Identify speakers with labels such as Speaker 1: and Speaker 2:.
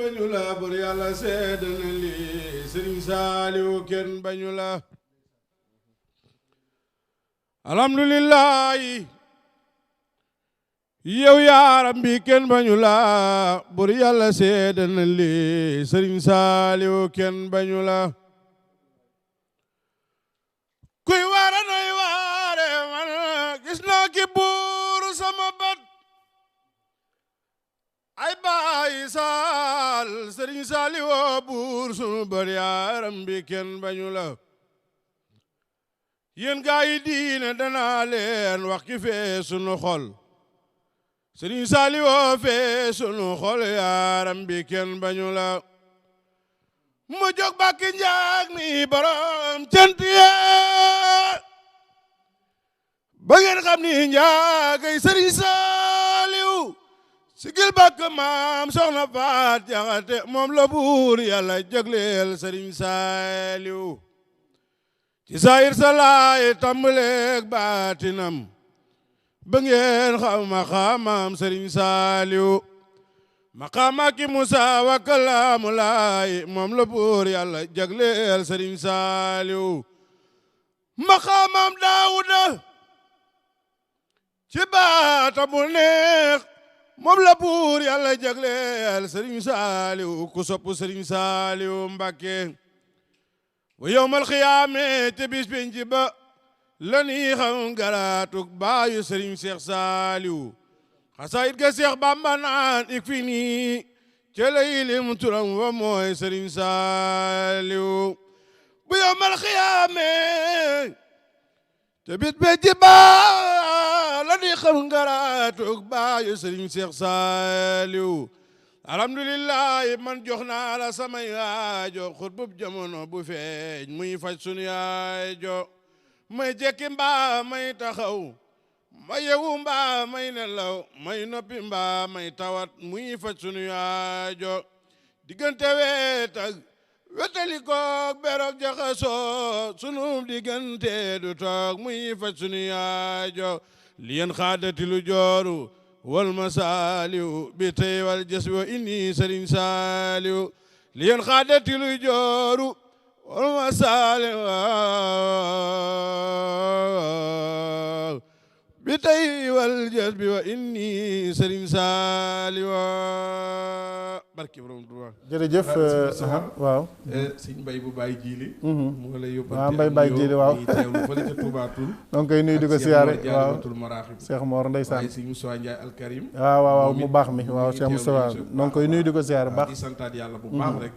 Speaker 1: bañu la bur yàlla seede na lii Sëriñ Saaliw kenn bañu la alhamdulillahi yow yaaram bi kenn bañu la bur yàlla seede na lii Sëriñ Saaliw kenn bañu la kuy waara nay waare man gis naa ki buuru sama bat ay baay saal Sëriñ Saaliw buur sunu bat yaaram bi kenn bañu la yéen gaa yi diine danaa leen wax ki fee sunu xol Sëriñ Saaliw fee sunu xol yaaram bi kenn bañu la mu jóg bàkki njaag mi borom cant yee ba ngeen xam ni njaagay Sëriñ Saaliw sigil bàkk maam soxna Faat Jaxate moom la buur yàlla jagleel Sëriñ Saaliw ci saayir salaay tàmbaleeg baatinam ba ngeen xam maqaamam Sëriñ Saaliw maqaama ki Musaa wa kalaamu laay moom la buur yàlla jagleel Sëriñ Saaliw maqaamam Daawuda ci baata bu neex moom la buur yàlla jagleel Sëriñ Saaliw ku sopp Sëriñ Saaliw Mbàkke wa yawmal xiyaame te bis penc ba la ni xam garaatuk baayu Sëriñ Seex Saaliw xasaayit ga Seex Bamba naan ik fi nii ca lay lim turam wa mooy Sëriñ Saaliw bu yawmal xiyaame te bis penc ba la ni xam garaatuk baayu Sëriñ Seex Saaliw alhamdulillahi man jox naa la samay aajo xutbub jamono bu feeñ muy faj sunu aajo may jekki mbaa may taxaw may yewu mbaa may nelaw may noppi mbaa may tawat muy faj sunu aajo diggante weet ak wetali koog berog jaxasoo sunu diggante du toog muy faj sunu aajo liyen xaadati lu jooru wal masaaliw bi tey wal jas wa inni Sëriñ Saaliw liyen xaadati lu jooru wal masaaliw bi tey wal jas bi wa inni Sëriñ Saaliw barke borom Tuuba
Speaker 2: jërëjëf waaw
Speaker 1: sëñ Mbay bu Baay Jiili mu ngi lay yóbbante
Speaker 2: waaw Mbay Baay Jiili waaw
Speaker 1: teewlu fële ca Tuuba Tul
Speaker 2: donc koy nuyu di ko siyaare waaw
Speaker 1: maraaxib
Speaker 2: Cheikh Mor ndeysaan
Speaker 1: sëñ Moussa Ndiaye Al Karim
Speaker 2: waaw mu baax mi waaw Cheikh Moustapha donc koy nuyu di ko siyaare baax
Speaker 1: di santaat yàlla bu baax rek